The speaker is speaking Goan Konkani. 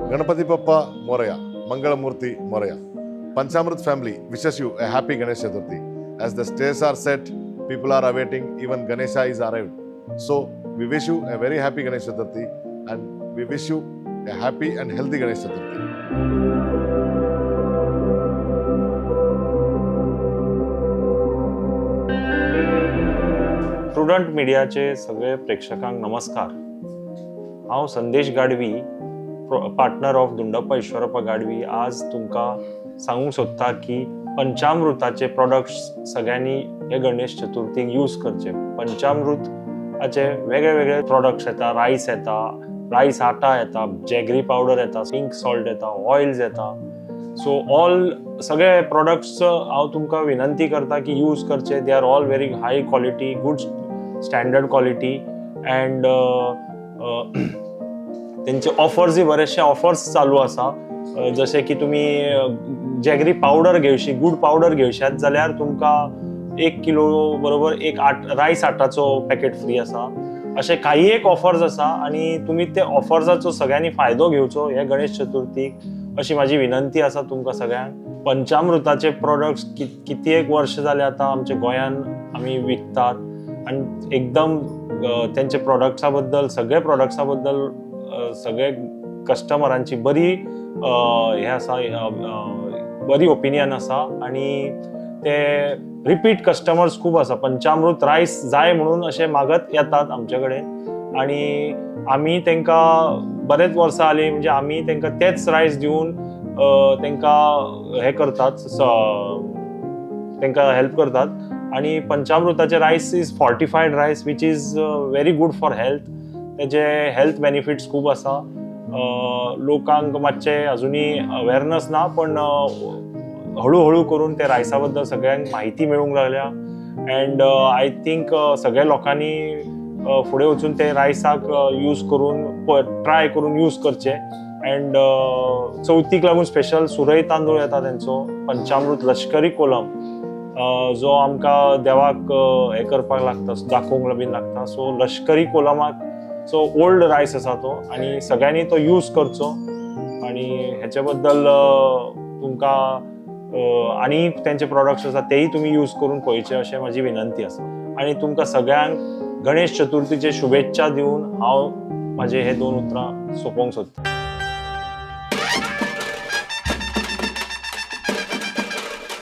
Ganapati Bappa Moraya, Mangalamurthy Moraya. Panchamrut family wishes you a happy Ganesh Chaturthi. As the stays are set, people are awaiting, even Ganesha is arrived. So we wish you a very happy Ganesh Chaturthi and we wish you a happy and healthy Ganesh Chaturthi. Prudent मीडियाचे सगळे प्रेक्षकांक नमस्कार. हांव संदेश गाडवी, पार्टनर ऑफ दुंडप्पा ईश्वरप्पा गाडवी, आज तुमकां सांगूंक सोदता की पंचामृताचे प्रोडक्ट्स सगळ्यांनी हे गणेश चतुर्थीक यूज करचे. पंचामृताचे वेगळे वेगळे प्रोडक्ट्स येता, रायस येता, रायस आटा येता, जॅगरी पावडर येता, पिंक सॉल्ट येता, ऑयल्स येता. सो ऑल सगळे प्रोडक्ट्स हांव तुमकां विनंती करता की यूज करचे. They are all very high quality, good standard quality and तेंचे ऑफर्सय बरेचशे ऑफर्स चालू आसा. जशे की तुमी जॅगरी पावडर घेवशी, गुड पावडर घेवशात जाल्यार तुमकां 1 किलो बरोबर एक रायस आटाचो पॅकेट फ्री आसा. अशे काही एक ऑफर्स आसा आनी तुमी ते ऑफर्साचो सगळ्यांनी फायदो घेवचो हे गणेश चतुर्थीक, अशी म्हाजी विनंती आसा तुमकां सगळ्यांक. पंचामृताचे प्रोडक्ट्स किती एक वर्ष जाले आतां आमच्या गोंयान आमी विकतात आनी एकदम तेंचे प्रोडक्ट्सा बद्दल, सगळे प्रोडक्ट्सा बद्दल सगळे कस्टमरांची बरी हे आसा, बरी ओपिनियन आसा आनी ते रिपीट कस्टमर्स खूब आसा. पंचामृत रायस जाय म्हणून अशें मागत येतात आमचे कडेन आनी आमी तांकां बरेच वर्सां आली म्हणजे आमी तांकां तेच रायस दिवन तांकां हें करतात, तांकां हेल्प करतात. आनी पंचामृताचे rice is fortified rice which is very good for health. तेजे हेल्थ बेनिफिट्स खूब आसा. लोकांक मातशें अजुनूय अवेरनस ना, पण हळूहळू करून ते रायसा बद्दल सगळ्यांक म्हायती मेळूंक लागल्या अँड I think सगळ्या लोकांनी फुडें वचून ते रायसाक यूज करून ट्राय करून यूज करचे. अँड चवथीक लागून स्पेशल सुरय तांदूळ येता तेंचो, पंचामृत लश्करी कोलम जो आमकां देवाक हें करपाक लागता, दाखोवंक बीन लागता. सो लश्करी कोलमाक सो ओल्ड रायस आसा तो आनी सगळ्यांनी तो यूज करचो. आनी हेचे बद्दल तुमकां आनी तेंचे प्रोडक्ट्स आसा तेय तुमी यूज करून पळयचे अशें म्हाजी विनंती आसा. आनी तुमकां सगळ्यांक गणेश चतुर्थीचे शुभेच्छा दिवन हांव म्हाजे हे 2 उतरां सोंपोवंक सोदतां.